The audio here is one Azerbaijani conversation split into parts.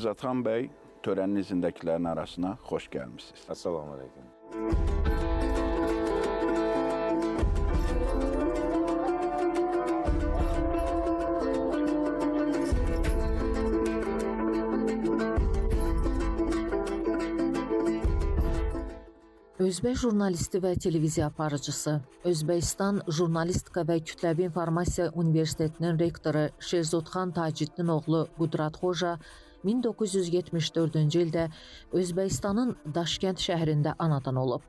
Şehzadxan bəy, törənin izindəkilərin arasına xoş gəlmisiniz. Assalamu aleykum. Özbək jurnalisti və televiziya aparıcısı, Özbəkistan Jurnalistika və Kütləvi İnformasiya Universitetinin rektoru Şerzodxan Taciddinoğlu Qudratxoja 1974-cü ildə Özbəkistanın Daşkənd şəhərində anadan olub.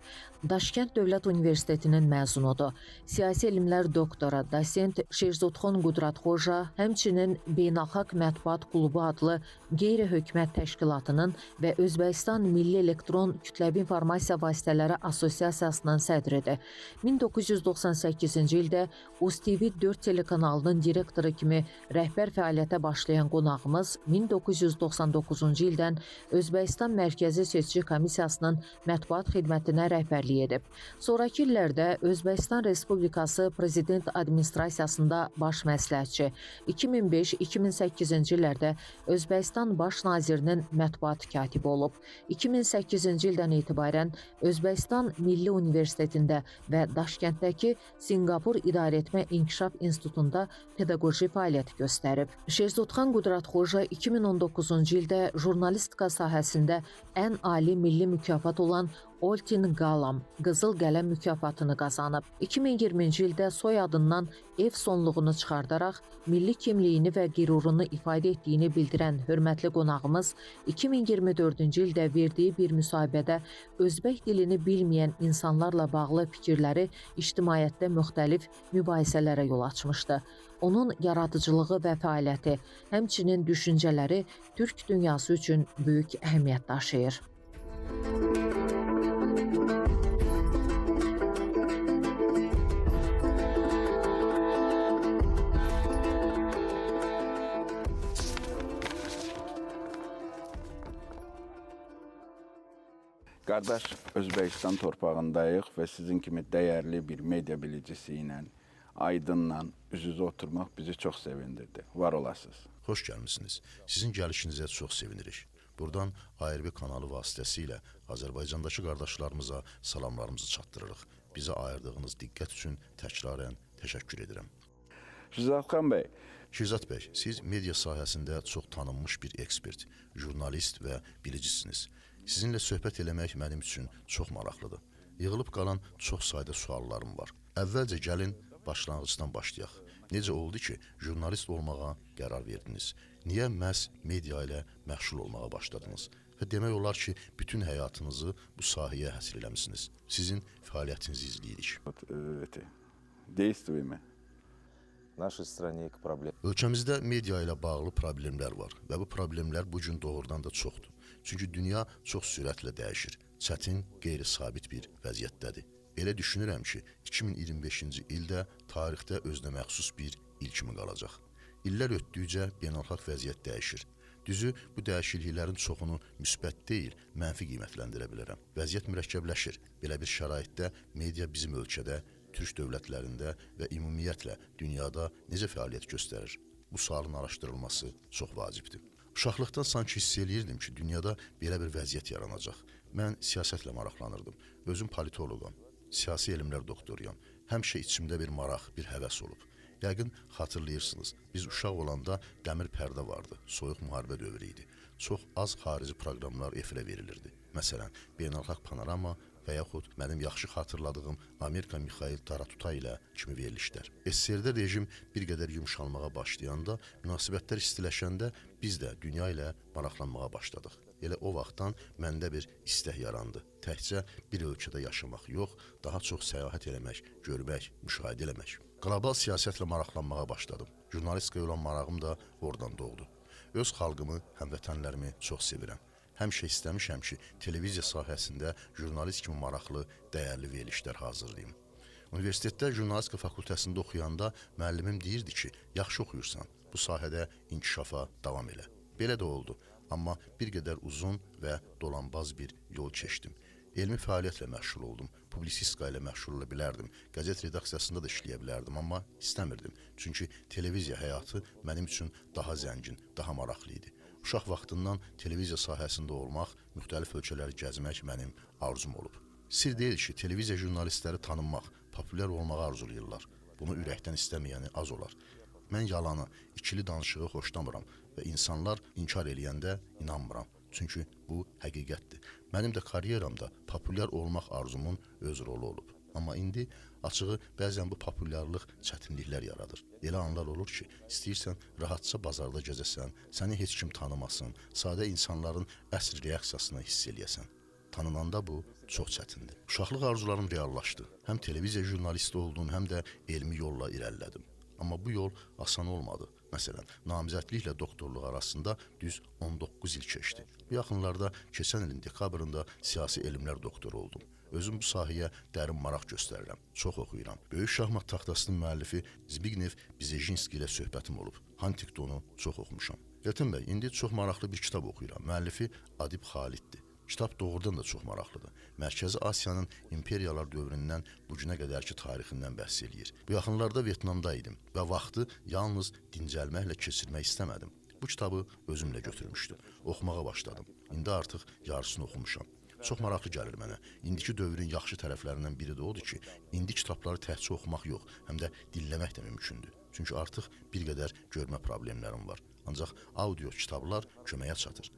Daşkənd Dövlət Universitetinin məzunudur. Siyasi elmlər doktoru, dosent Şerzodxon Qudratxoja həmçinin Beynəlxalq Mətbuat Klubu adlı qeyri-hökumət təşkilatının və Özbəkistan Milli Elektron Kütləvi İnformasiya Vasitələri Assosiasiyasının sədridir. 1998-ci ildə UzTV 4 telekanalının direktoru kimi rəhbər fəaliyyətə başlayan qonağımız 1999-cu ildən Özbəkistan Mərkəzi Seçici Komissiyasının mətbuat xidmətinə rəhbərlik edib. Sonrakı illərdə Özbəkistan Respublikası Prezident Administrasiyasında baş məsləhətçi, 2005-2008-ci illərdə Özbəkistan Baş nazirinin mətbuat katibi olub. 2008-ci ildən etibarən Özbəkistan Milli Universitetində və Daşkənddəki Sinqapur İdarəetmə İnkişaf İnstitutunda pedaqoji fəaliyyət göstərib. Şerzodxan Qudratxoja 2019-cu ildə jurnalistika sahəsində ən ali milli mükafat olan Oltin Qalam Qızıl Qələm mükafatını qazanıb. 2020-ci ildə soyadından ev sonluğunu çıxardaraq milli kimliyini və qürurunu ifadə etdiyini bildirən hörmətli qonağımız 2024-cü ildə verdiyi bir müsahibədə özbək dilini bilməyən insanlarla bağlı fikirləri ictimaiyyətdə müxtəlif mübahisələrə yol açmışdı. Onun yaradıcılığı və fəaliyyəti, həmçinin düşüncələri türk dünyası üçün böyük əhəmiyyət daşıyır. Qardaş, Özbəkistan torpağındayıq və sizin kimi dəyərli bir media bilicisi ilə, aydınla üz-üzə oturmaq bizi çox sevindirdi. Var olasınız. Xoş gəlmisiniz. Sizin gəlişinizə çox sevinirik. Buradan ARB kanalı vasitəsilə Azərbaycandakı qardaşlarımıza salamlarımızı çatdırırıq. Bizə ayırdığınız diqqət üçün təkrarən təşəkkür edirəm. Şehzadxan bəy, Şirzad bəy, siz media sahəsində çox tanınmış bir ekspert, jurnalist və bilicisiniz. Sizinlə söhbət eləmək mənim üçün çox maraqlıdır. Yığılıb qalan çox sayda suallarım var. Əvvəlcə gəlin başlanğıcdan başlayaq. Necə oldu ki, jurnalist olmağa qərar verdiniz? Niyə məhz media ilə məşğul olmağa başladınız? Və demək olar ki, bütün həyatınızı bu sahəyə həsr eləmisiniz. Sizin fəaliyyətinizi izləyirik. Действуем. В нашей стране к проблемам Ölkəmizdə media ilə bağlı problemlər var və bu problemlər bu gün doğrudan da çoxdur. Çünki dünya çox sürətlə dəyişir. Çətin, qeyri-sabit bir vəziyyətdədir. Elə düşünürəm ki, 2025-ci ildə tarixdə özünə məxsus bir il kimi qalacaq. İllər ötdükcə beynəlxalq vəziyyət dəyişir. Düzü, bu dəyişikliklərin çoxunu müsbət deyil, mənfi qiymətləndirə bilərəm. Vəziyyət mürəkkəbləşir. Belə bir şəraitdə media bizim ölkədə, türk dövlətlərində və ümumiyyətlə dünyada necə fəaliyyət göstərir? Bu sualın araşdırılması çox vacibdir. Uşaqlıqdan sanki hiss eləyirdim ki, dünyada belə bir vəziyyət yaranacaq. Mən siyasətlə maraqlanırdım. Özüm politoloqam, siyasi elmlər doktoruyam. Həmişə içimdə bir maraq, bir həvəs olub. Yəqin xatırlayırsınız, biz uşaq olanda dəmir pərdə vardı, soyuq müharibə dövrü idi. Çox az xarici proqramlar efirə verilirdi. Məsələn, Beynəlxalq Panorama və yaxud mənim yaxşı xatırladığım Amerika Mixail Taratuta ilə kimi verilişlər. SSR-də rejim bir qədər yumşalmağa başlayanda, münasibətlər istiləşəndə biz də dünya ilə maraqlanmağa başladıq. Elə o vaxtdan məndə bir istək yarandı. Təkcə bir ölkədə yaşamaq yox, daha çox səyahət eləmək, görmək, müşahidə eləmək. Qlobal siyasətlə maraqlanmağa başladım. Jurnalistikaya olan marağım da oradan doğdu. Öz xalqımı, həmvətənlərimi çox sevirəm. Həmişə istəmişəm ki, televiziya sahəsində jurnalist kimi maraqlı, dəyərli verilişlər hazırlayım. Universitetdə jurnalistika fakültəsində oxuyanda müəllimim deyirdi ki, yaxşı oxuyursan, bu sahədə inkişafa davam elə. Belə də oldu, amma bir qədər uzun və dolanbaz bir yol keçdim. Elmi fəaliyyətlə məşğul oldum, publisistika ilə məşğul ola bilərdim, qəzet redaksiyasında da işləyə bilərdim, amma istəmirdim. Çünki televiziya həyatı mənim üçün daha zəngin, daha maraqlı idi. Uşaq vaxtından televiziya sahəsində olmaq, müxtəlif ölkələri gəzmək mənim arzum olub. Sir deyil ki, televiziya jurnalistləri tanınmaq, populyar olmağı arzulayırlar. Bunu ürəkdən istəməyəni az olar. Mən yalanı, ikili danışığı xoşlamıram və insanlar inkar eləyəndə inanmıram. Çünki bu həqiqətdir. Mənim də karyeramda populyar olmaq arzumun öz rolu olub. Amma indi açığı bəzən bu populyarlıq çətinliklər yaradır. Elə anlar olur ki, istəyirsən rahatca bazarda gəzəsən, səni heç kim tanımasın, sadə insanların əsl reaksiyasını hiss eləyəsən. Tanınanda bu çox çətindir. Uşaqlıq arzularım reallaşdı. Həm televiziya jurnalisti oldum, həm də elmi yolla irəlilədim. Amma bu yol asan olmadı. Məsələn, namizədliklə doktorluq arasında düz 19 il keçdi. Bu yaxınlarda keçən ilin dekabrında siyasi elmlər doktoru oldum. Özüm bu sahəyə dərin maraq göstərirəm. Çox oxuyuram. Böyük şahmat taxtasının müəllifi Zbigniew Brzezinski ilə söhbətim olub. Huntingtonu çox oxumuşam. Elton bəy, indi çox maraqlı bir kitab oxuyuram. Müəllifi Adib Xaliddir. Kitab doğrudan da çox maraqlıdır. Mərkəzi Asiyanın imperiyalar dövründən bu günə qədərki tarixindən bəhs eləyir. Bu yaxınlarda Vyetnamda idim və vaxtı yalnız dincəlməklə keçirmək istəmədim. Bu kitabı özümlə götürmüşdüm. Oxumağa başladım. İndi artıq yarısını oxumuşam. Çox maraqlı gəlir mənə. İndiki dövrün yaxşı tərəflərindən biri də odur ki, indi kitabları təkcə oxumaq yox, həm də dinləmək də mümkündür. Çünki artıq bir qədər görmə problemlərim var. Ancaq audio kitablar köməyə çatır.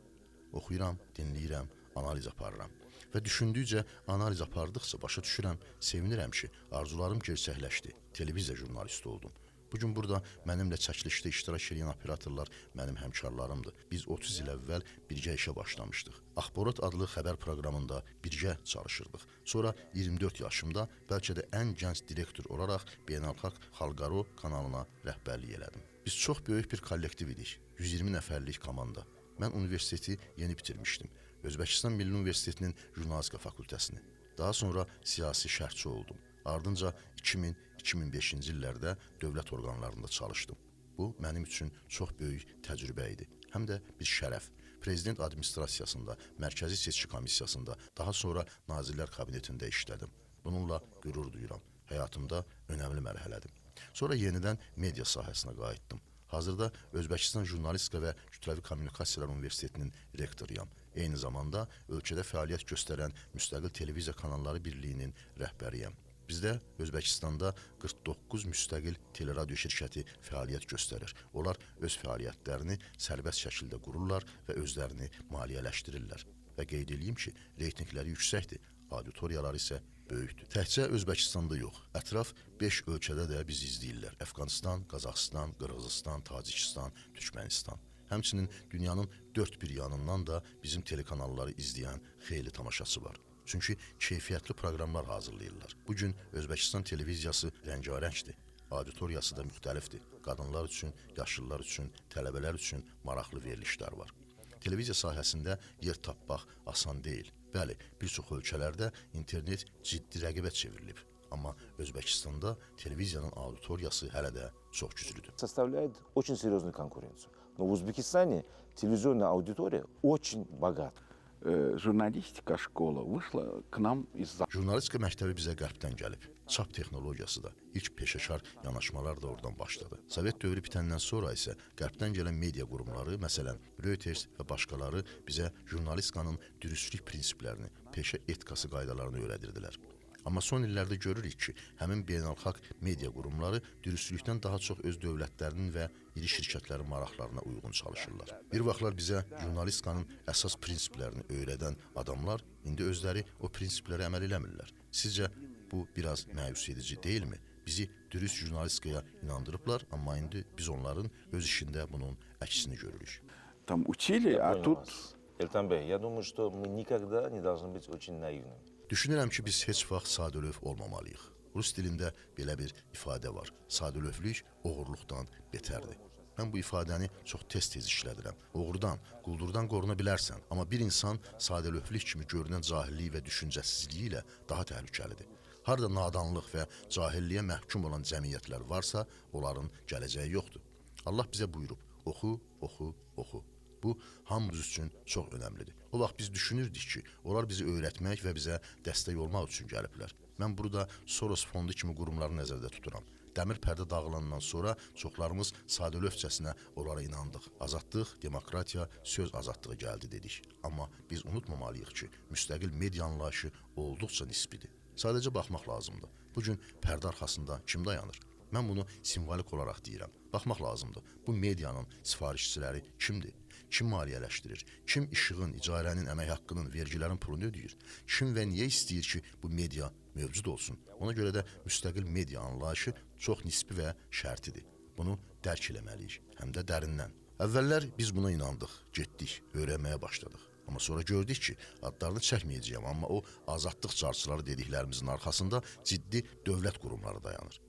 Oxuyuram, dinləyirəm, analiz aparıram. Və düşündükcə, analiz apardıqca başa düşürəm, sevinirəm ki, arzularım gerçəkləşdi. Televiziya jurnalisti oldum. Bugün burada mənimlə çəkilişdə iştirak edən operatorlar mənim həmkarlarımdır. Biz 30 il əvvəl birgə işə başlamışdıq. Axborot adlı xəbər proqramında birgə çalışırdıq. Sonra 24 yaşımda bəlkə də ən gənc direktor olaraq Beynəlxalq Xalqaro kanalına rəhbərlik elədim. Biz çox böyük bir kollektiv idik. 120 nəfərlik komanda. Mən universiteti yeni bitirmişdim. Özbəkistan Milli Universitetinin jurnalistika fakültəsini. Daha sonra siyasi şərhçi oldum. Ardınca 2000-2005-ci illərdə dövlət orqanlarında çalışdım. Bu mənim üçün çox böyük təcrübə idi. Həm də bir şərəf. Prezident administrasiyasında, Mərkəzi Seçki Komissiyasında, daha sonra Nazirlər Kabinetində işlədim. Bununla qürur duyuram. Həyatımda önəmli mərhələdir. Sonra yenidən media sahəsinə qayıtdım. Hazırda Özbəkistan Jurnalistika və Kütləvi Kommunikasiyalar Universitetinin rektoruyam. Eyni zamanda ölkədə fəaliyyət göstərən Müstəqil Televiziya Kanalları Birliyinin rəhbəriyəm. Bizdə Özbəkistanda 49 müstəqil teleradio şirkəti fəaliyyət göstərir. Onlar öz fəaliyyətlərini sərbəst şəkildə qururlar və özlərini maliyyələşdirirlər. Və qeyd eləyim ki, reytinqləri yüksəkdir, auditoriyaları isə böyükdür. Təkcə Özbəkistanda yox, ətraf 5 ölkədə də bizi izləyirlər. Əfqanistan, Qazaxıstan, Qırğızistan, Tacikistan, Türkmənistan. Həmçinin dünyanın dörd bir yanından da bizim telekanalları izləyən xeyli tamaşaçı var. Çünki keyfiyyətli proqramlar hazırlayırlar. Bugün Özbəkistan televiziyası rəngarəngdir. Auditoriyası da müxtəlifdir. Qadınlar üçün, yaşlılar üçün, tələbələr üçün maraqlı verilişlər var. Televiziya sahəsində yer tapmaq asan deyil. Bəli, bir çox ölkələrdə internet ciddi rəqibə çevrilib. Amma Özbəkistanda televiziyanın auditoriyası hələ də çox güclüdür. Составляет очень серьезную конкуренцию. Но в Узбекистане телевизионная аудитория очень богата. Журналистика школа вышла к нам из Jurnalistika məktəbi bizə qərbdən gəlib. Çap texnologiyası da, ilk peşəkar yanaşmalar da oradan başladı. Sovet dövrü bitəndən sonra isə qərbdən gələn media qurumları, məsələn, Reuters və başqaları bizə jurnalistikanın dürüstlük prinsiplərini, peşə etikası qaydalarını öyrədirdilər. Amma son illərdə görürük ki, həmin beynəlxalq media qurumları dürüstlükdən daha çox öz dövlətlərinin və iri şirkətlərin maraqlarına uyğun çalışırlar. Bir vaxtlar bizə jurnalistikanın əsas prinsiplərini öyrədən adamlar indi özləri o prinsiplərə əməl eləmirlər. Sizcə bu biraz məyus edici deyilmi? Bizi dürüst jurnalistikaya inandırıblar, amma indi biz onların öz işində bunun əksini görürük. Там учили, Я а понял тут вас. Эльтан Бей, я думаю, что мы никогда не должны быть очень наивными. Düşünürəm ki, biz heç vaxt sadəlövh olmamalıyıq. Rus dilində belə bir ifadə var. Sadəlövhlük oğurluqdan betərdir. Mən bu ifadəni çox tez-tez işlədirəm. Oğrudan, quldurdan qoruna bilərsən, amma bir insan sadəlövhlük kimi görünən cahilliyi və düşüncəsizliyi ilə daha təhlükəlidir. Harda nadanlıq və cahilliyə məhkum olan cəmiyyətlər varsa, onların gələcəyi yoxdur. Allah bizə buyurub, oxu, oxu, oxu. Bu, hamımız üçün çox önəmlidir. O vaxt biz düşünürdük ki, onlar bizi öyrətmək və bizə dəstək olmaq üçün gəliblər. Mən burada Soros fondu kimi qurumları nəzərdə tuturam. Dəmir pərdə dağılandan sonra çoxlarımız sadəlövhcəsinə onlara inandıq. Azadlıq, demokratiya, söz azadlığı gəldi dedik. Amma biz unutmamalıyıq ki, müstəqil media anlayışı olduqca nisbidir. Sadəcə baxmaq lazımdır. Bu gün pərdə arxasında kim dayanır? Mən bunu simvolik olaraq deyirəm. Baxmaq lazımdır. Bu medianın sifarişçiləri kimdir? Kim maliyyələşdirir? Kim işığın, icarənin, əmək haqqının, vergilərin pulunu ödəyir? Kim və niyə istəyir ki, bu media mövcud olsun? Ona görə də müstəqil media anlayışı çox nisbi və şərtidir. Bunu dərk eləməliyik, həm də dərindən. Əvvəllər biz buna inandıq, getdik, öyrənməyə başladıq. Amma sonra gördük ki, adlarını çəkməyəcəyəm, amma o azadlıq carçıları dediklərimizin arxasında ciddi dövlət qurumları dayanır.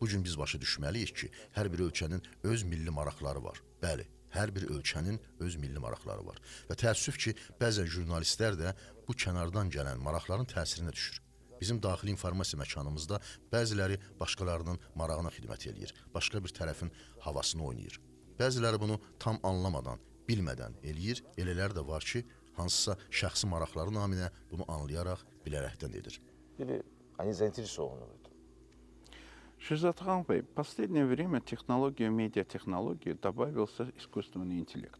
Bu gün biz başa düşməliyik ki, hər bir ölkənin öz milli maraqları var. Bəli, hər bir ölkənin öz milli maraqları var. Və təəssüf ki, bəzən jurnalistlər də bu kənardan gələn maraqların təsirinə düşür. Bizim daxili informasiya məkanımızda bəziləri başqalarının marağına xidmət eləyir, başqa bir tərəfin havasını oynayır. Bəziləri bunu tam anlamadan, bilmədən eləyir, elələri də var ki, hansısa şəxsi maraqları naminə bunu anlayaraq, bilərəkdən edir. Или они заинтересованы в этом. Шерзодхан Bey, последнее время технологию, медиатехнологии добавился искусственный интеллект.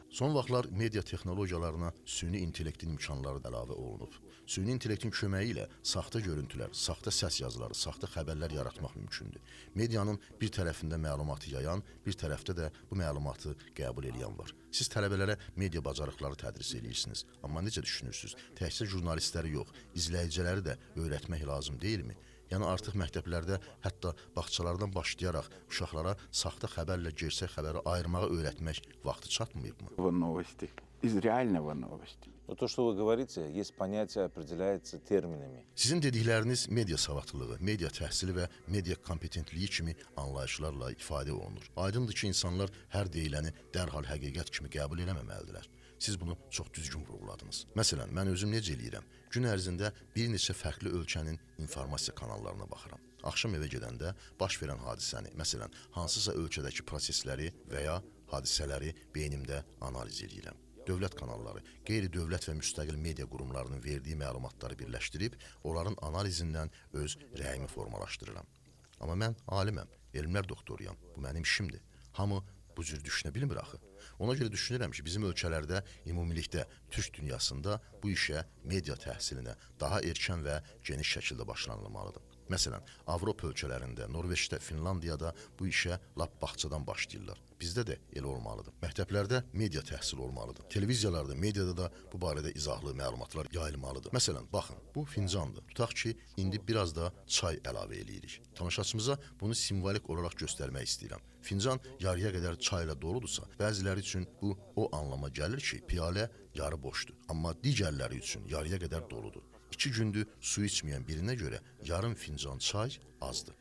Son vaxtlar media texnologiyalarına süni intellektin imkanları da əlavə olunub. Süni intellektin köməyi ilə saxta görüntülər, saxta səs yazıları, saxta xəbərlər yaratmaq mümkündür. Medianın bir tərəfində məlumatı yayan, bir tərəfdə də bu məlumatı qəbul eləyən var. Siz tələbələrə media bacarıqları tədris eləyirsiniz. Amma necə düşünürsünüz? Təkcə jurnalistləri yox, izləyiciləri də öyrətmək lazım deyilmi? Yəni artıq məktəblərdə, hətta bağçalardan başlayaraq uşaqlara saxta xəbərlə gerçək xəbəri ayırmağı öyrətmək vaxtı çatmayıbmı? Новости, из реального новости. Но то, что вы говорите, есть понятие, определяется терминами. Sizin dedikləriniz media savadlılığı, media təhsili və media kompetentliyi kimi anlayışlarla ifadə olunur. Aydındır ki, insanlar hər deyiləni dərhal həqiqət kimi qəbul eləməməlidirlər. Siz bunu çox düzgün vurğuladınız. Məsələn, mən özüm necə eləyirəm? Gün ərzində bir neçə fərqli ölkənin informasiya kanallarına baxıram. Axşam evə gedəndə baş verən hadisəni, məsələn, hansısa ölkədəki prosesləri və ya hadisələri beynimdə analiz eləyirəm. Dövlət kanalları, qeyri-dövlət və müstəqil media qurumlarının verdiyi məlumatları birləşdirib, onların analizindən öz rəyimi formalaşdırıram. Amma mən aliməm, elmlər doktoruyam. Bu mənim işimdir. Hamı bu cür düşünə bilmir axı. Ona görə düşünürəm ki, bizim ölkələrdə ümumilikdə türk dünyasında bu işə, media təhsilinə daha erkən və geniş şəkildə başlanılmalıdır. Məsələn, Avropa ölkələrində, Norveçdə, Finlandiyada bu işə lap bağçadan başlayırlar. Bizdə də elə olmalıdır. Məktəblərdə media təhsili olmalıdır. Televiziyalarda, mediada da bu barədə izahlı məlumatlar yayılmalıdır. Məsələn, baxın, bu fincandır. Tutaq ki, indi biraz da çay əlavə eləyirik. Tamaşaçımıza bunu simvolik olaraq göstərmək istəyirəm. Fincan yarıya qədər çayla doludursa, bəziləri üçün bu o anlama gəlir ki, piyalə yarı boşdur. Amma digərləri üçün yarıya qədər doludur. 2 gündür su içməyən birinə görə yarım fincan çay azdır.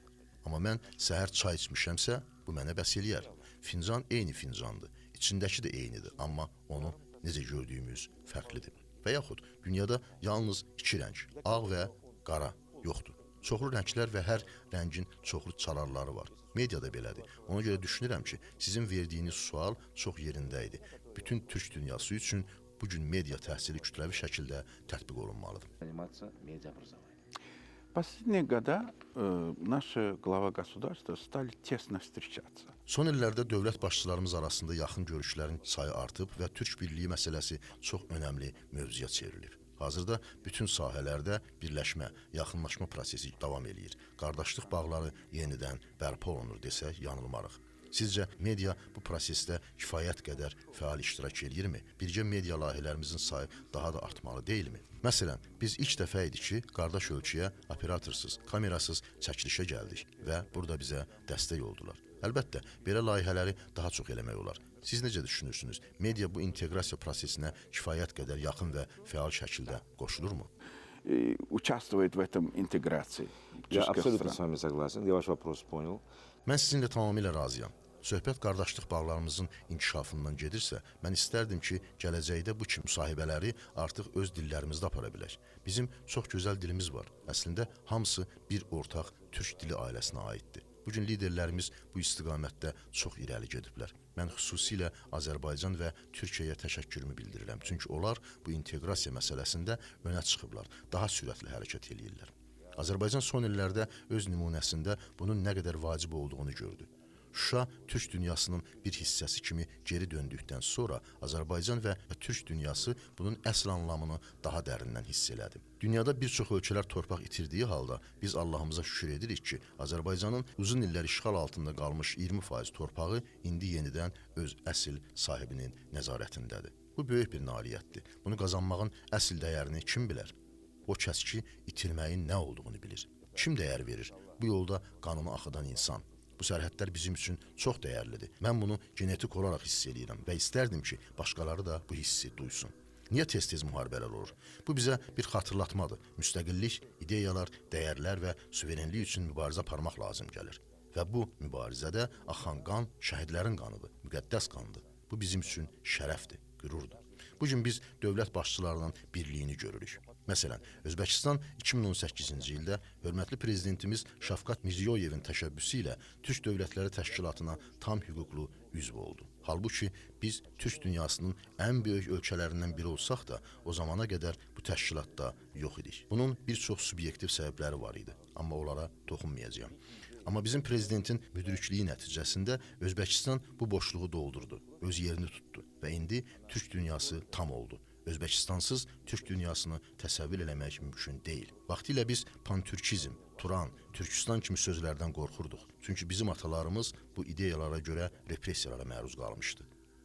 Amma mən səhər çay içmişəmsə, bu mənə bəs eləyər. Fincan eyni fincandır, içindəki də eynidir, amma onu necə gördüyümüz fərqlidir. Və yaxud dünyada yalnız 2 rəng, ağ və qara yoxdur. Çoxlu rənglər və hər rəngin çoxlu çalarları var. Media da belədir. Ona görə düşünürəm ki, sizin verdiyiniz sual çox yerində idi. Bütün türk dünyası üçün bu gün media təhsili kütləvi şəkildə tətbiq olunmalıdır. Заниматься медиаобразованием. Последние года наши глава государства стали тесно встречаться. Son illərdə dövlət başçılarımız arasında yaxın görüşlərin sayı artıb və Türk birliyi məsələsi çox önəmli mövzuya çevrilib. Hazırda bütün sahələrdə birləşmə, yaxınlaşma prosesi davam eləyir. Qardaşlıq bağları yenidən bərpa olunur desək yanılmarıq. Sizcə media bu prosesdə kifayət qədər fəal iştirak eləyirmi? Birgə media layihələrimizin sayı daha da artmalı deyilmi? Məsələn, biz ilk dəfə idi ki, qardaş ölkəyə operatorsuz, kamerasız çəkilişə gəldik və burada bizə dəstək oldular. Əlbəttə, belə layihələri daha çox eləmək olar. Siz necə düşünürsünüz? Media bu inteqrasiya prosesinə kifayət qədər yaxın və fəal şəkildə qoşulurmu? Участвует в этом интеграции. Я абсолютно с вами согласен. Я ваш вопрос понял. Mən sizinlə tamamilə razıyam. Söhbət qardaşlıq bağlarımızın inkişafından gedirsə, mən istərdim ki, gələcəkdə bu kimi müsahibələri artıq öz dillərimizdə apara bilək. Bizim çox gözəl dilimiz var. Əslində, hamısı bir ortaq türk dili ailəsinə aiddir. Bugün liderlərimiz bu istiqamətdə çox irəli gediblər. Mən xüsusilə Azərbaycan və Türkiyəyə təşəkkürümü bildirirəm. Çünki onlar bu inteqrasiya məsələsində önə çıxıblar, daha sürətli hərəkət eləyirlər. Azərbaycan son illərdə öz nümunəsində bunun nə qədər vacib olduğunu gördü. Şuşa Türk dünyasının bir hissəsi kimi geri döndükdən sonra Azərbaycan və Türk dünyası bunun əsl anlamını daha dərindən hiss elədi. Dünyada bir çox ölkələr torpaq itirdiyi halda biz Allahımıza şükür edirik ki, Azərbaycanın uzun illər işğal altında qalmış 20% torpağı indi yenidən öz əsl sahibinin nəzarətindədir. Bu böyük bir nailiyyətdir. Bunu qazanmağın əsl dəyərini kim bilər? O kəs ki, itirməyin nə olduğunu bilir. Kim dəyər verir? Bu yolda qanını axıdan insan. Bu sərhədlər bizim üçün çox dəyərlidir. Mən bunu genetik olaraq hiss eləyirəm və istərdim ki, başqaları da bu hissi duysun. Niyə tez-tez müharibələr olur? Bu bizə bir xatırlatmadır. Müstəqillik, ideyalar, dəyərlər və suverenlik üçün mübarizə aparmaq lazım gəlir. Və bu mübarizədə axan qan şəhidlərin qanıdır, müqəddəs qandır. Bu bizim üçün şərəfdir, qürurdur. Bu gün biz dövlət başçılarının birliyini görürük. Məsələn, Özbəkistan 2018-ci ildə hörmətli prezidentimiz Şavkat Mirziyoyevin təşəbbüsü ilə Türk Dövlətləri Təşkilatına tam hüquqlu üzv oldu. Halbuki biz Türk dünyasının ən böyük ölkələrindən biri olsaq da, o zamana qədər bu təşkilatda yox idik. Bunun bir çox subyektiv səbəbləri var idi, amma onlara toxunmayacağam. Amma bizim prezidentin müdrikliyi nəticəsində Özbəkistan bu boşluğu doldurdu, öz yerini tutdu və indi Türk dünyası tam oldu. Özbəkistansız Türk dünyasını təsəvvür eləmək mümkün deyil. Vaxtilə biz pantürkizm, Turan, Türkistan kimi sözlərdən qorxurduq. Çünki bizim atalarımız bu ideyalara görə repressiyalara məruz qalmışdı.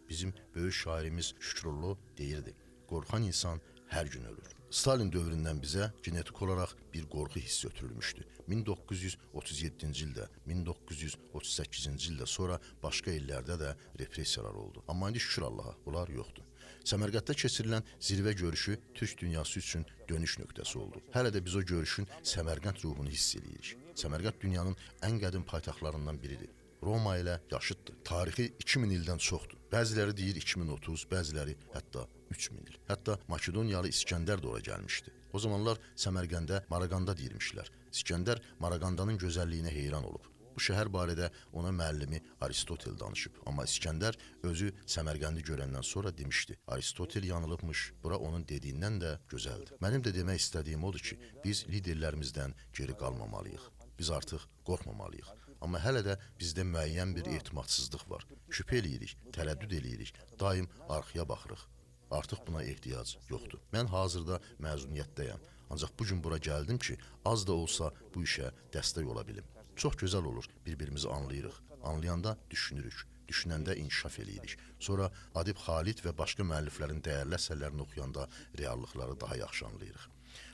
Bizim böyük şairimiz Şükrullo deyirdi, qorxan insan hər gün ölür. Stalin dövründən bizə genetik olaraq bir qorxu hissi ötürülmüşdü. 1937-ci ildə, 1938-ci ildə, sonra başqa illərdə də repressiyalar oldu. Amma indi şükür Allaha, bunlar yoxdur. Səmərqəddə keçirilən zirvə görüşü Türk dünyası üçün dönüş nöqtəsi oldu. Hələ də biz o görüşün Səmərqənd ruhunu hiss edirik. Səmərqənd dünyanın ən qədim paytaxtlarından biridir. Roma ilə yaşıddır. Tarixi 2000 ildən çoxdur. Bəziləri deyir 2030, bəziləri hətta 3000 il. Hətta Makedoniyalı İskəndər də ora gəlmişdi. O zamanlar Səmərqəndə Maraqanda deyirmişlər. İskəndər Maraqandanın gözəlliyinə heyran olub. Bu şəhər barədə ona müəllimi Aristotel danışıb. Amma İskəndər özü Səmərqəndi görəndən sonra demişdi, Aristotel yanılıbmış, bura onun dediyindən də gözəldir. Mənim də demək istədiyim odur ki, biz liderlərimizdən geri qalmamalıyıq. Biz artıq qorxmamalıyıq. Amma hələ də bizdə müəyyən bir etimadsızlıq var. Şübhə eləyirik, tərəddüd eləyirik, daim arxaya baxırıq. Artıq buna ehtiyac yoxdur. Mən hazırda məzuniyyətdəyəm. Ancaq bu gün bura gəldim ki, az da olsa bu işə dəstək ola bilim. Çox gözəl olur, bir-birimizi anlayırıq. Anlayanda düşünürük, düşünəndə inkişaf eləyirik. Sonra Adib Xalid və başqa müəlliflərin dəyərli əsərlərini oxuyanda reallıqları daha yaxşı anlayırıq.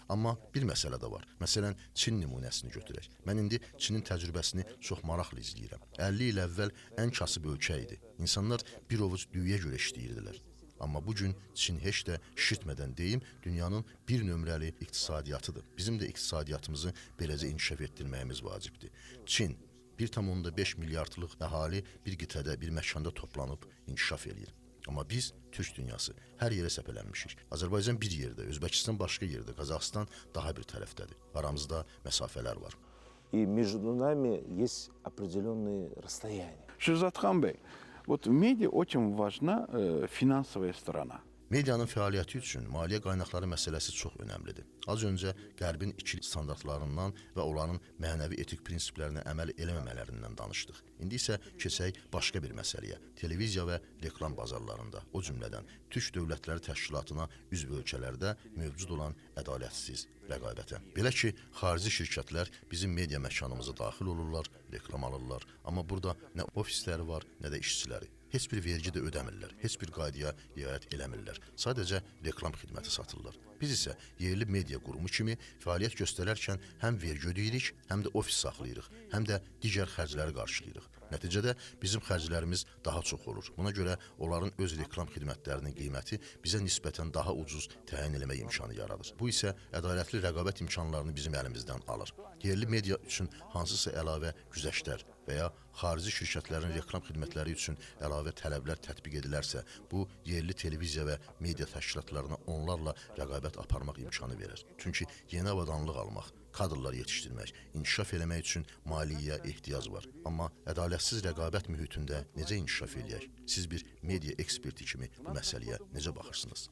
Amma bir məsələ də var. Məsələn, Çin nümunəsini götürək. Mən indi Çinin təcrübəsini çox maraqla izləyirəm. 50 il əvvəl ən kasıb ölkə idi. İnsanlar bir ovuc düyüyə görə işləyirdilər. Amma bu gün Çin heç də şişirtmədən deyim, dünyanın bir nömrəli iqtisadiyyatıdır. Bizim də iqtisadiyyatımızı beləcə inkişaf etdirməyimiz vacibdir. Çin 1,5 milyardlıq əhali bir qitədə, bir məkanda toplanıb inkişaf eləyir. Amma biz, Türk dünyası, hər yerə səpələnmişik. Azərbaycan bir yerdə, Özbəkistan başqa yerdə, Qazaxıstan daha bir tərəfdədir. Aramızda məsafələr var. И между нами есть определенные расстояния. Şerzodxan bəy, вот в медиа очень важна финансовая сторона. Medianın fəaliyyəti üçün maliyyə qaynaqları məsələsi çox önəmlidir. Az öncə Qərbin ikili standartlarından və onların mənəvi etik prinsiplərinə əməl eləməmələrindən danışdıq. İndi isə keçək başqa bir məsələyə. Televiziya və reklam bazarlarında, o cümlədən Türk Dövlətləri Təşkilatına üzv ölkələrdə mövcud olan ədalətsiz rəqabətə. Belə ki, xarici şirkətlər bizim media məkanımıza daxil olurlar, reklam alırlar, amma burada nə ofisləri var, nə də işçiləri. Heç bir vergi də ödəmirlər, heç bir qaydaya riayət eləmirlər. Sadəcə reklam xidməti satırlar. Biz isə yerli media qurumu kimi fəaliyyət göstərərkən həm vergi ödəyirik, həm də ofis saxlayırıq, həm də digər xərcləri qarşılayırıq. Nəticədə bizim xərclərimiz daha çox olur. Buna görə onların öz reklam xidmətlərinin qiyməti bizə nisbətən daha ucuz təyin eləmək imkanı yaradır. Bu isə ədalətli rəqabət imkanlarını bizim əlimizdən alır. Yerli media üçün hansısa əlavə güzəştlər və ya xarici şirkətlərin reklam xidmətləri üçün əlavə tələblər tətbiq edilərsə, bu yerli televiziya və media təşkilatlarına onlarla rəqabət aparmaq imkanı verir. Çünki yeni avadanlıq almaq, kadrlar yetişdirmək, inkişaf eləmək üçün maliyyəyə ehtiyac var. Amma ədalətsiz rəqabət mühitində necə inkişaf eləyək? Siz bir media eksperti kimi bu məsələyə necə baxırsınız?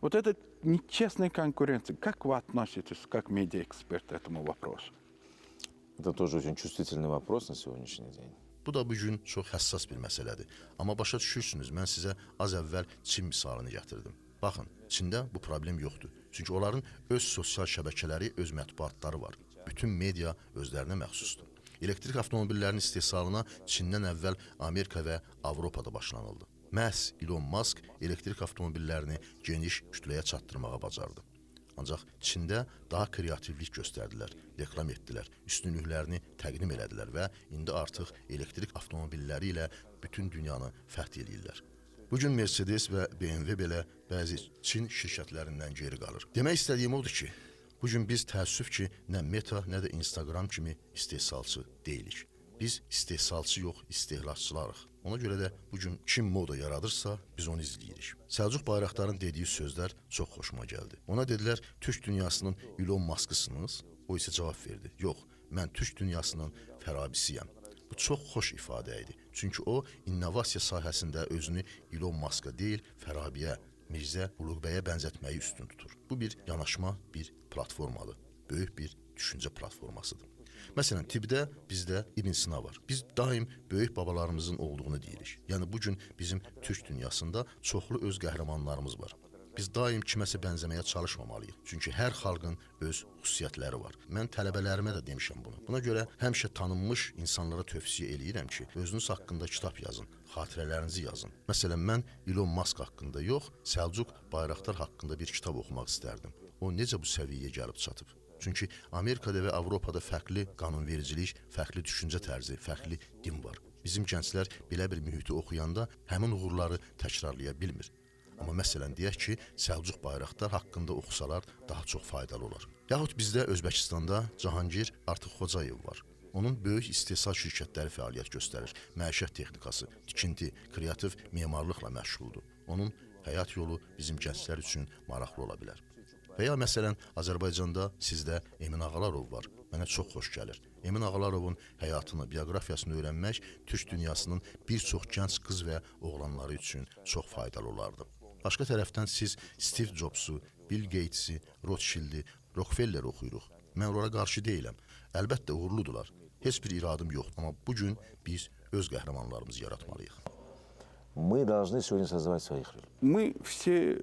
Вот это нечестная конкуренция. Как вы относитесь, как медиаэксперт, к этому вопросу? Это тоже очень чувствительный вопрос на сегодняшний день. Bu da bu gün çox həssas bir məsələdir. Amma başa düşürsünüz, mən sizə az əvvəl Çin misalını gətirdim. Baxın, Çində bu problem yoxdur. Çünki onların öz sosial şəbəkələri, öz mətbuatları var. Bütün media özlərinə məxsusdur. Elektrik avtomobillərinin istehsalına Çindən əvvəl Amerika və Avropada başlanıldı. Məhz Elon Musk elektrik avtomobillərini geniş kütləyə çatdırmağa bacardı. Ancaq Çində daha kreativlik göstərdilər, reklam etdilər, üstünlüklərini təqdim elədilər və indi artıq elektrik avtomobilləri ilə bütün dünyanı fəth eləyirlər. Bu gün Mercedes və BMW belə bəzi Çin şirkətlərindən geri qalır. Demək istədiyim odur ki, bu gün biz təəssüf ki, nə Meta, nə də Instagram kimi istehsalçı deyilik. Biz istehsalçı yox, istehlakçılarıq. Ona görə də bu gün kim moda yaradırsa, biz onu izləyirik. Səlcuq Bayraqdarın dediyi sözlər çox xoşuma gəldi. Ona dedilər, Türk dünyasının Elon Musk'ısınız? O isə cavab verdi. Yox, mən Türk dünyasının Fərabisiyəm. Bu çox xoş ifadə idi. Çünki o innovasiya sahəsində özünü Elon Musk'a deyil, Fərabiyə, Mirzə Uluğbəyə bənzətməyi üstün tutur. Bu bir yanaşma, bir platformadır. Böyük bir düşüncə platformasıdır. Məsələn, tibbdə bizdə İbn Sina var. Biz daim böyük babalarımızın olduğunu deyirik. Yəni bu gün bizim türk dünyasında çoxlu öz qəhrəmanlarımız var. Biz daim kiməsə bənzəməyə çalışmamalıyıq. Çünki hər xalqın öz xüsusiyyətləri var. Mən tələbələrimə də demişəm bunu. Buna görə həmişə tanınmış insanlara tövsiyə eləyirəm ki, özünüz haqqında kitab yazın, xatirələrinizi yazın. Məsələn, mən Elon Musk haqqında yox, Səlcuq Bayraqdar haqqında bir kitab oxumaq istərdim. O necə bu səviyyəyə gəlib çatıb? Çünki Amerikada və Avropada fərqli qanunvericilik, fərqli düşüncə tərzi, fərqli din var. Bizim gənclər belə bir mühiti oxuyanda həmin uğurları təkrarlaya bilmir. Amma məsələn deyək ki, Səlcuq Bayraqdar haqqında oxusalar daha çox faydalı olar. Yaxud bizdə Özbəkistanda Cahangir Artıq Xocayev var. Onun böyük istehsal şirkətləri fəaliyyət göstərir. Məişət texnikası, tikinti, kreativ memarlıqla məşğuldur. Onun həyat yolu bizim gənclər üçün maraqlı ola bilər. Və ya məsələn, Azərbaycanda sizdə Emin Ağalarov var. Mənə çox xoş gəlir. Emin Ağalarovun həyatını, bioqrafiyasını öyrənmək türk dünyasının bir çox gənc qız və oğlanları üçün çox faydalı olardı. Başqa tərəfdən siz Steve Jobs'u, Bill Gates'i, Rothschild'i, Rockefeller'i oxuyuruq. Mən onlara qarşı deyiləm. Əlbəttə uğurludular. Heç bir iradım yoxdur. Amma bu gün biz öz qəhrəmanlarımızı yaratmalıyıq. Мы должны сегодня создавать своих людей. Мы все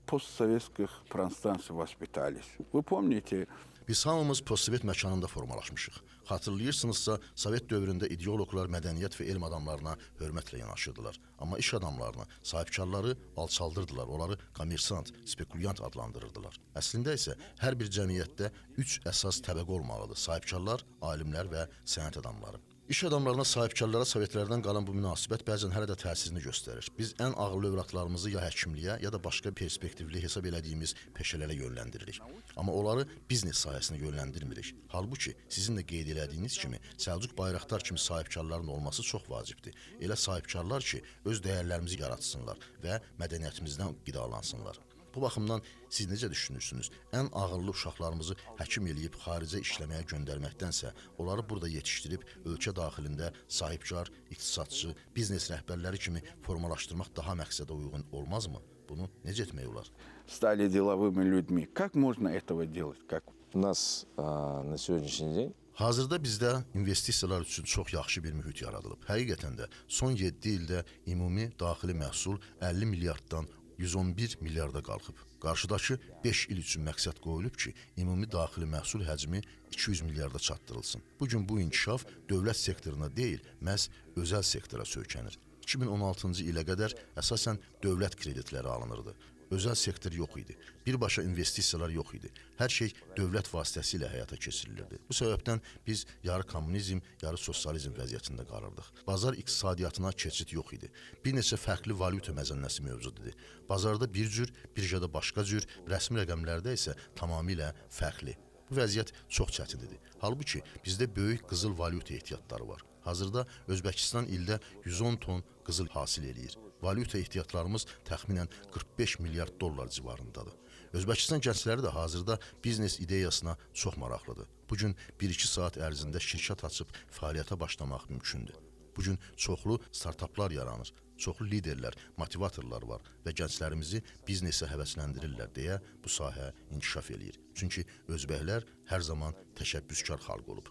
постсоветских пространствах воспитались. Вы помните, Biz hamımız postsovet məkanında formalaşmışıq. Xatırlayırsınızsa, Sovet dövründə ideoloqlar mədəniyyət və elm adamlarına hörmətlə yanaşırdılar. Amma iş adamlarını, sahibkarları alçaldırdılar, onları kommersant, spekulyant adlandırırdılar. Əslində isə hər bir cəmiyyətdə üç əsas təbəqə olmalıdır: sahibkarlar, alimlər və sənət adamları. İş adamlarına, sahibkarlara sovetlərdən qalan bu münasibət bəzən hələ də təsirini göstərir. Biz ən ağıllı övladlarımızı ya həkimliyə, ya da başqa perspektivli hesab elədiyimiz peşələrə yönləndiririk. Amma onları biznes sahəsinə yönləndirmirik. Halbuki sizin də qeyd elədiyiniz kimi Səlcuq Bayraqdar kimi sahibkarların olması çox vacibdir. Elə sahibkarlar ki, öz dəyərlərimizi yaratsınlar və mədəniyyətimizdən qidalansınlar. Bu baxımdan siz necə düşünürsünüz? Ən ağıllı uşaqlarımızı həkim eləyib xaricə işləməyə göndərməkdənsə, onları burada yetişdirib ölkə daxilində sahibkar, iqtisadçı, biznes rəhbərləri kimi formalaşdırmaq daha məqsədə uyğun olmazmı? Bunu necə etmək olar? Стали деловыми людьми. Как можно этого делать? Как У нас на сегодняшний день Hazırda bizdə investisiyalar üçün çox yaxşı bir mühit yaradılıb. Həqiqətən də son 7 ildə ümumi daxili məhsul 50 milyarddan 111 milyarda qalxıb. Qarşıdakı 5 il üçün məqsəd qoyulub ki, ümumi daxili məhsul həcmi 200 milyarda çatdırılsın. Bu gün bu inkişaf dövlət sektoruna deyil, məhz özəl sektora söykənir. 2016-cı ilə qədər əsasən dövlət kreditləri alınırdı. Özəl sektor yox idi. Birbaşa investisiyalar yox idi. Hər şey dövlət vasitəsilə həyata keçirilirdi. Bu səbəbdən biz yarı kommunizm, yarı sosializm vəziyyətində qalırdıq. Bazar iqtisadiyyatına keçid yox idi. Bir neçə fərqli valyuta məzənnəsi mövcud idi. Bazarda bir cür, birjada başqa cür, rəsmi rəqəmlərdə isə tamamilə fərqli. Bu vəziyyət çox çətin idi. Halbuki bizdə böyük qızıl valyuta ehtiyatları var. Hazırda Özbəkistan ildə 110 ton qızıl hasil eləyir. Valyuta ehtiyatlarımız təxminən 45 milyard dollar civarındadır. Özbəkistan gəncləri də hazırda biznes ideyasına çox maraqlıdır. Bu gün 1-2 saat ərzində şirkət açıb fəaliyyətə başlamaq mümkündür. Bu gün çoxlu startaplar yaranır, çoxlu liderlər, motivatorlar var və gənclərimizi biznesə həvəsləndirirlər deyə bu sahə inkişaf eləyir. Çünki özbəklər hər zaman təşəbbüskar xalq olub.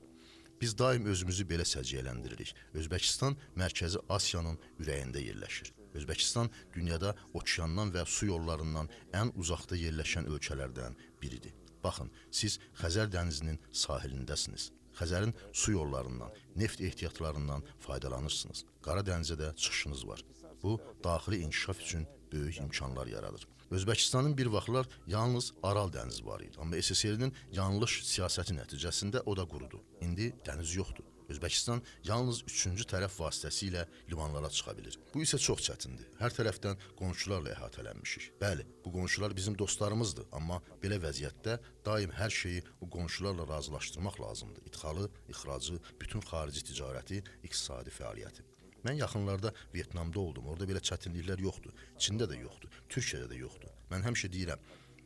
Biz daim özümüzü belə səciyyələndiririk. Özbəkistan Mərkəzi Asiyanın ürəyində yerləşir. Özbəkistan dünyada okeandan və su yollarından ən uzaqda yerləşən ölkələrdən biridir. Baxın, siz Xəzər dənizinin sahilindəsiniz. Xəzərin su yollarından, neft ehtiyatlarından faydalanırsınız. Qara dənizə də çıxışınız var. Bu, daxili inkişaf üçün böyük imkanlar yaradır. Özbəkistanın bir vaxtlar yalnız Aral dənizi var idi. Amma SSR-nin yanlış siyasəti nəticəsində o da qurudu. İndi dəniz yoxdur. Özbəkistan yalnız üçüncü tərəf vasitəsilə limanlara çıxa bilir. Bu isə çox çətindir. Hər tərəfdən qonşularla əhatələnmişik. Bəli, bu qonşular bizim dostlarımızdır, amma belə vəziyyətdə daim hər şeyi o qonşularla razılaşdırmaq lazımdır. İdxalı, ixracı, bütün xarici ticarəti, iqtisadi fəaliyyəti. Mən yaxınlarda Vyetnamda oldum. Orada belə çətinliklər yoxdur. Çində də yoxdur, Türkiyədə də yoxdur. Mən həmişə deyirəm,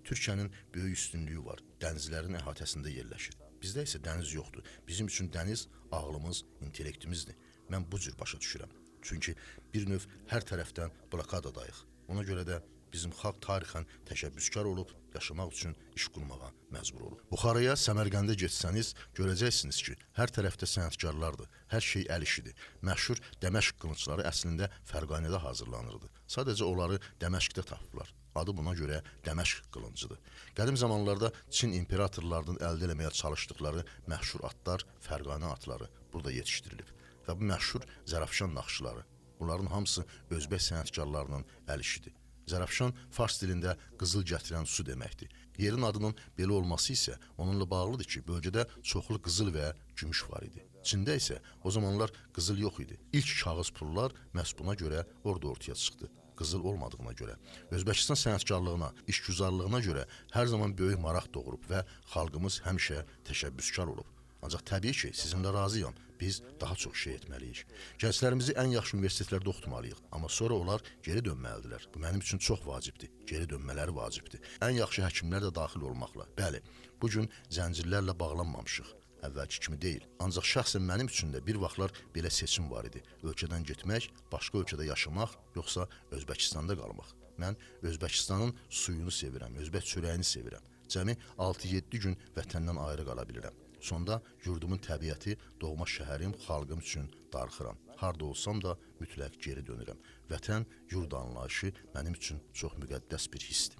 Türkiyənin böyük üstünlüyü var. Dənizlərin əhatəsində yerləşir. Bizdə isə dəniz yoxdur. Bizim üçün dəniz ağlımız, intellektimizdir. Mən bu cür başa düşürəm. Çünki bir növ hər tərəfdən blokadadayıq. Ona görə də bizim xalq tarixən təşəbbüskar olub, yaşamaq üçün iş qurmağa məcbur olub. Buxaraya, Səmərqəndə getsəniz, görəcəksiniz ki, hər tərəfdə sənətkarlardır, hər şey əl işidir. Məşhur Dəməşq qılıncları əslində Fərqanədə hazırlanırdı. Sadəcə onları Dəməşqdə tapıblar. Adı buna görə Dəməşq qılıncıdır. Qədim zamanlarda Çin imperatorlarının əldə eləməyə çalışdıqları məşhur atlar, Fərqanə atları burada yetişdirilib və bu məşhur Zərafşan naxışları. Bunların hamısı özbək sənətkarlarının əl işidir. Zərafşan fars dilində qızıl gətirən su deməkdir. Yerin adının belə olması isə onunla bağlıdır ki, bölgədə çoxlu qızıl və gümüş var idi. Çində isə o zamanlar qızıl yox idi. İlk kağız pullar məhz buna görə orada ortaya çıxdı. Qızıl olmadığına görə. Özbəkistan sənətkarlığına, işgüzarlığına görə hər zaman böyük maraq doğurub və xalqımız həmişə təşəbbüskar olub. Ancaq təbii ki, sizinlə razıyam. Biz daha çox şey etməliyik. Gənclərimizi ən yaxşı universitetlərdə oxutmalıyıq, amma sonra onlar geri dönməlidirlər. Bu mənim üçün çox vacibdir. Geri dönmələri vacibdir. Ən yaxşı həkimlər də daxil olmaqla. Bəli, bu gün zəncirlərlə bağlanmamışıq. Əvvəlki kimi deyil. Ancaq şəxsən mənim üçün də bir vaxtlar belə seçim var idi. Ölkədən getmək, başqa ölkədə yaşamaq, yoxsa Özbəkistanda qalmaq. Mən Özbəkistanın suyunu sevirəm, özbək çörəyini sevirəm. Cəmi 6-7 gün vətəndən ayrı qala bilirəm. Sonda yurdumun təbiəti, doğma şəhərim, xalqım üçün darıxıram. Harda olsam da mütləq geri dönürəm. Vətən, yurd anlayışı mənim üçün çox müqəddəs bir hissdir.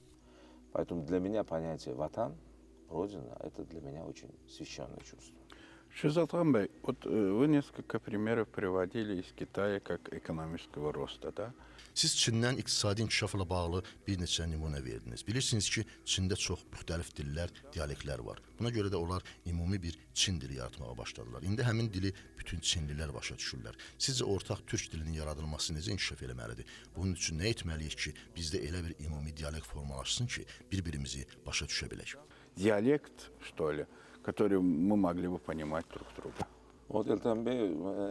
Поэтому для меня понятие «ватан», «родина» – это для меня очень священное чувство. Шерзодхон бей, вот вы несколько примеров приводили из Китая как экономического роста, да? Siz Çindən iqtisadi inkişafla bağlı bir neçə nümunə verdiniz. Bilirsiniz ki, Çində çox müxtəlif dillər, dialektlər var. Buna görə də onlar ümumi bir Çin dili yaratmağa başladılar. İndi həmin dili bütün Çinlilər başa düşürlər. Sizcə ortaq türk dilinin yaradılması necə inkişaf eləməlidir? Bunun üçün nə etməliyik ki, bizdə elə bir ümumi dialekt formalaşsın ki, bir-birimizi başa düşə bilək? Диалект, что ли, который мы могли бы понимать друг друга. Вот, Эльтан бей,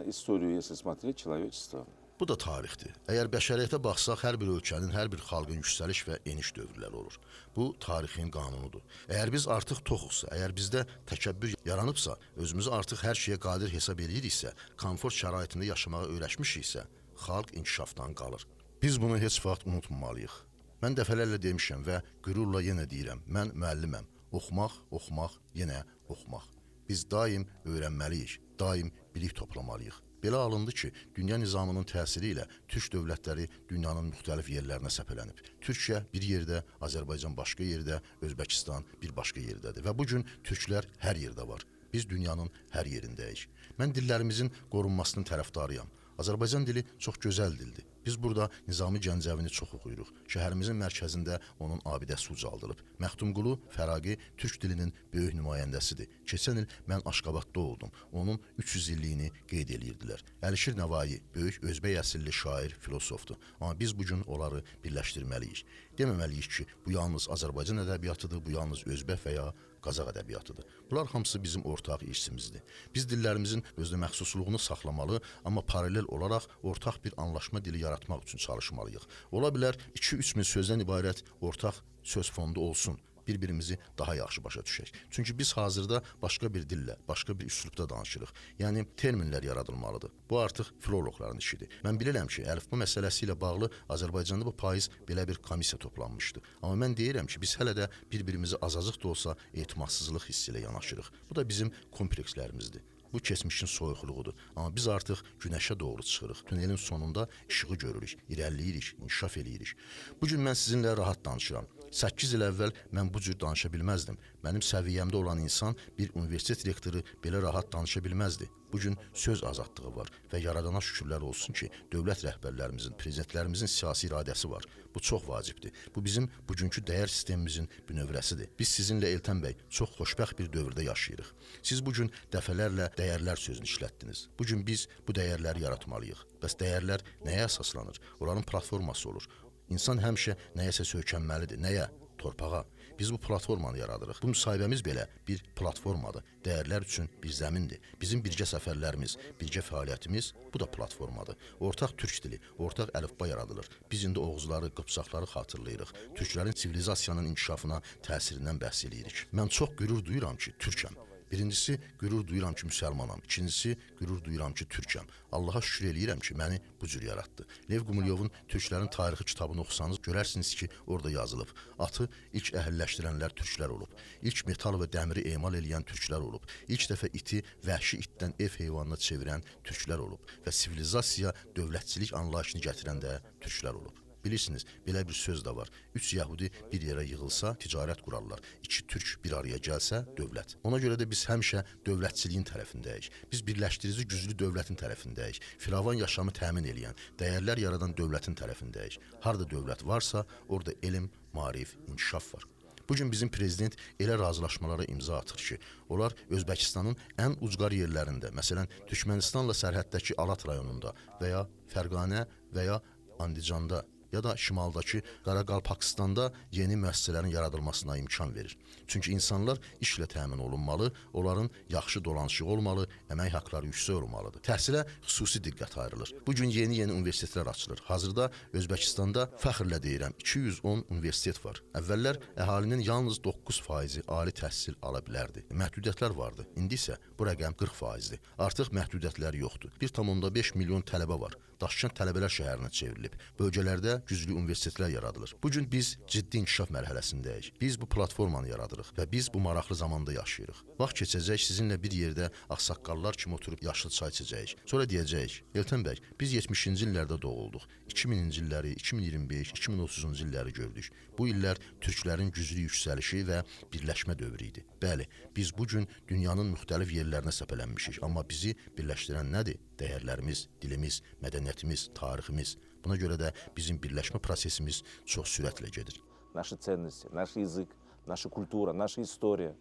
историю, если смотреть, человечества, Bu da tarixdir. Əgər bəşəriyyətə baxsaq, hər bir ölkənin, hər bir xalqın yüksəliş və eniş dövrləri olur. Bu tarixin qanunudur. Əgər biz artıq toxuqsa, əgər bizdə təkəbbür yaranıbsa, özümüzü artıq hər şeyə qadir hesab eləyiriksə, komfort şəraitində yaşamağa öyrəşmişiksə, xalq inkişafdan qalır. Biz bunu heç vaxt unutmamalıyıq. Mən dəfələrlə demişəm və qürurla yenə deyirəm, mən müəlliməm. Oxumaq, oxumaq, yenə oxumaq. Biz daim öyrənməliyik, daim bilik toplamalıyıq. Belə alındı ki, dünya nizamının təsiri ilə türk dövlətləri dünyanın müxtəlif yerlərinə səpələnib. Türkiyə bir yerdə, Azərbaycan başqa yerdə, Özbəkistan bir başqa yerdədir və bu gün türklər hər yerdə var. Biz dünyanın hər yerindəyik. Mən dillərimizin qorunmasının tərəfdarıyam. Azərbaycan dili çox gözəl dildir. Biz burada Nizami Gəncəvini çox oxuyuruq. Şəhərimizin mərkəzində onun abidəsi ucaldılıb. Məxtumqulu Fəraqi türk dilinin böyük nümayəndəsidir. Keçən il mən Aşqabadda oldum. Onun 300 illiyini qeyd eləyirdilər. Əlişir Nəvayi böyük özbək əsilli şair, filosofdur. Amma biz bu gün onları birləşdirməliyik. Deməməliyik ki, bu yalnız Azərbaycan ədəbiyyatıdır, bu yalnız özbək və ya Qazaq ədəbiyyatıdır. Bunlar hamısı bizim ortaq irsimizdir. Biz dillərimizin özünə məxsusluğunu saxlamalı, amma paralel olaraq ortaq bir anlaşma dili yaratmaq üçün çalışmalıyıq. Ola bilər 2-3 min sözdən ibarət ortaq söz fondu olsun. Bir-birimizi daha yaxşı başa düşək. Çünki biz hazırda başqa bir dillə, başqa bir üslubda danışırıq. Yəni terminlər yaradılmalıdır. Bu artıq filoloqların işidir. Mən bilirəm ki, əlifba məsələsi ilə bağlı Azərbaycanda bu payız belə bir komissiya toplanmışdı. Amma mən deyirəm ki, biz hələ də bir-birimizi azacıq da olsa etimadsızlıq hissi ilə yanaşırıq. Bu da bizim komplekslərimizdir. Bu keçmişin soyuqluğudur. Amma biz artıq günəşə doğru çıxırıq. Tunelin sonunda işığı görürük, irəliləyirik, inkişaf eləyirik. Bu gün mən sizinlə rahat danışıram. 8 il əvvəl mən bu cür danışa bilməzdim. Mənim səviyyəmdə olan insan, bir universitet rektoru belə rahat danışa bilməzdi. Bu gün söz azadlığı var və yaradana şükürlər olsun ki, dövlət rəhbərlərimizin, prezidentlərimizin siyasi iradəsi var. Bu çox vacibdir. Bu bizim bugünkü dəyər sistemimizin bünövrəsidir. Biz sizinlə, Eltən bəy, çox xoşbəxt bir dövrdə yaşayırıq. Siz bu gün dəfələrlə dəyərlər sözünü işlətdiniz. Bu gün biz bu dəyərləri yaratmalıyıq. Bəs dəyərlər nəyə əsaslanır? Onların platforması olur. İnsan həmişə nəyəsə söykənməlidir. Nəyə? Torpağa. Biz bu platformanı yaradırıq. Bu müsahibəmiz belə bir platformadır. Dəyərlər üçün bir zəmindir. Bizim birgə səfərlərimiz, birgə fəaliyyətimiz, bu da platformadır. Ortaq türk dili, ortaq əlifba yaradılır. Biz indi Oğuzları, Qıpçaqları xatırlayırıq. Türklərin sivilizasiyanın inkişafına təsirindən bəhs eləyirik. Mən çox qürur duyuram ki, türkəm. Birincisi, qürur duyuram ki, müsəlmanam. İkincisi, qürur duyuram ki, türkəm. Allaha şükür eləyirəm ki, məni bu cür yaratdı. Lev Qumilyovun Türklərin tarixi kitabını oxusanız görərsiniz ki, orada yazılıb. Atı ilk əhilləşdirənlər türklər olub. İlk metal və dəmiri emal eləyən türklər olub. İlk dəfə iti vəhşi itdən ev heyvanına çevirən türklər olub və sivilizasiya, dövlətçilik anlayışını gətirən də türklər olub. Bilirsiniz, belə bir söz də var. 3 Yahudi bir yerə yığılsa, ticarət qurarlar. 2 türk bir araya gəlsə, dövlət. Ona görə də biz həmişə dövlətçiliyin tərəfindəyik. Biz birləşdirici güclü dövlətin tərəfindəyik. Firavan yaşamı təmin eləyən, dəyərlər yaradan dövlətin tərəfindəyik. Harda dövlət varsa, orada elm, maarif, inkişaf var. Bugün bizim prezident elə razılaşmalara imza atır ki, onlar Özbəkistanın ən ucqar yerlərində, məsələn, Türkmənistanla sərhəddəki Alat rayonunda və ya Fərqanə və ya Andicanda ya da şimaldakı Qaraqalpaqstanda yeni müəssisələrin yaradılmasına imkan verir. Çünki insanlar işlə təmin olunmalı, onların yaxşı dolanışığı olmalı, əmək haqları yüksək olmalıdır. Təhsilə xüsusi diqqət ayrılır. Bugün yeni-yeni universitetlər açılır. Hazırda Özbəkistanda fəxrlə deyirəm, 210 universitet var. Əvvəllər əhalinin yalnız 9%-i ali təhsil ala bilərdi. Məhdudiyyətlər vardı. İndi isə bu rəqəm 40%-dir. Artıq məhdudiyyətlər yoxdur. 1,5 milyon tələbə var. Daşkənd tələbələr şəhərinə çevrilib. Bölgələrdə güclü universitetlər yaradılır. Bugün biz ciddi inkişaf mərhələsindəyik. Biz bu platformanı yaradırıq və biz bu maraqlı zamanda yaşayırıq. Vaxt keçəcək, sizinlə bir yerdə ağsaqqallar kimi oturub yaşıl çay içəcəyik. Sonra deyəcəyik, Eltən bəy, biz 70-ci illərdə doğulduq. 2000-ci illəri, 2025, 2030-cu illəri gördük. Bu illər türklərin güclü yüksəlişi və birləşmə dövrü idi. Bəli, biz bu gün dünyanın müxtəlif yerlərinə səpələnmişik, amma bizi birləşdirən nədir? Dəyərlərimiz, dilimiz, mədəniyyətimiz, tariximiz. Buna görə də bizim birləşmə prosesimiz çox sürətlə gedir. Наши ценности, наш язык, наша культура, наша история.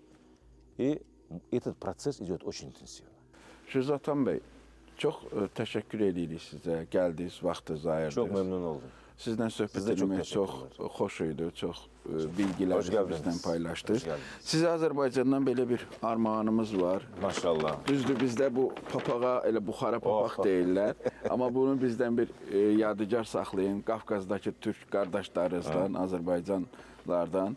И этот процесс идет очень интенсивно. Şirzodxon bəy, çox təşəkkür edirik sizə. Gəldiniz, vaxtınızı ayırdınız. Çok memnun oldum. Sizlə söhbət Sizə çox etmək çox təşəkkürlər. Xoş idi, çox bilgilər Xoş gəldiniz. bizlə paylaşdınız. Xoş gəldiniz. Sizə Azərbaycandan belə bir armağanımız var. Maşallah. Düzdür, bizdə bu papağa elə Buxara papaq Oh. deyirlər. Amma bunu bizdən bir yadigar saxlayın. Qafqazdakı türk qardaşlarınızdan, Azərbaycanlardan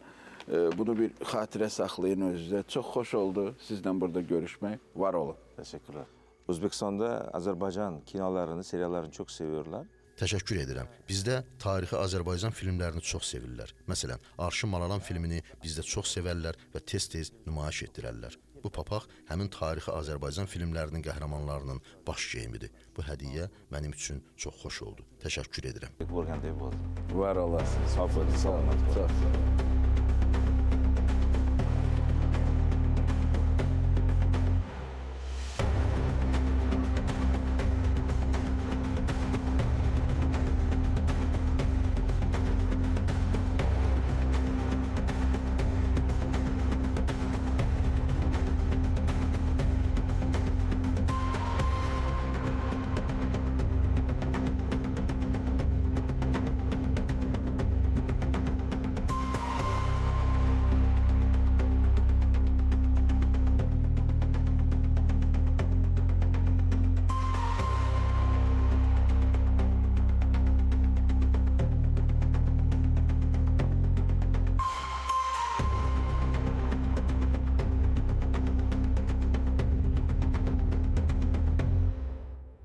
bunu bir xatirə saxlayın özünüzə. Çox xoş oldu sizlə burada görüşmək. Var olun. Teşekkürler. Özbekistan'da Azerbaycan kinolarini, seriallarını çok seviyorlar. Təşəkkür edirəm. Bizdə tarixi Azərbaycan filmlərini çox sevirlər. Məsələn, Arşın Malalan filmini bizdə çox sevərlər və tez-tez nümayiş etdirərlər. Bu papaq həmin tarixi Azərbaycan filmlərinin qəhrəmanlarının baş geyimidir. Bu hədiyyə mənim üçün çox xoş oldu. Təşəkkür edirəm. Var Var olasın. Sağ olun. Sağ olun. Çox sağ olun.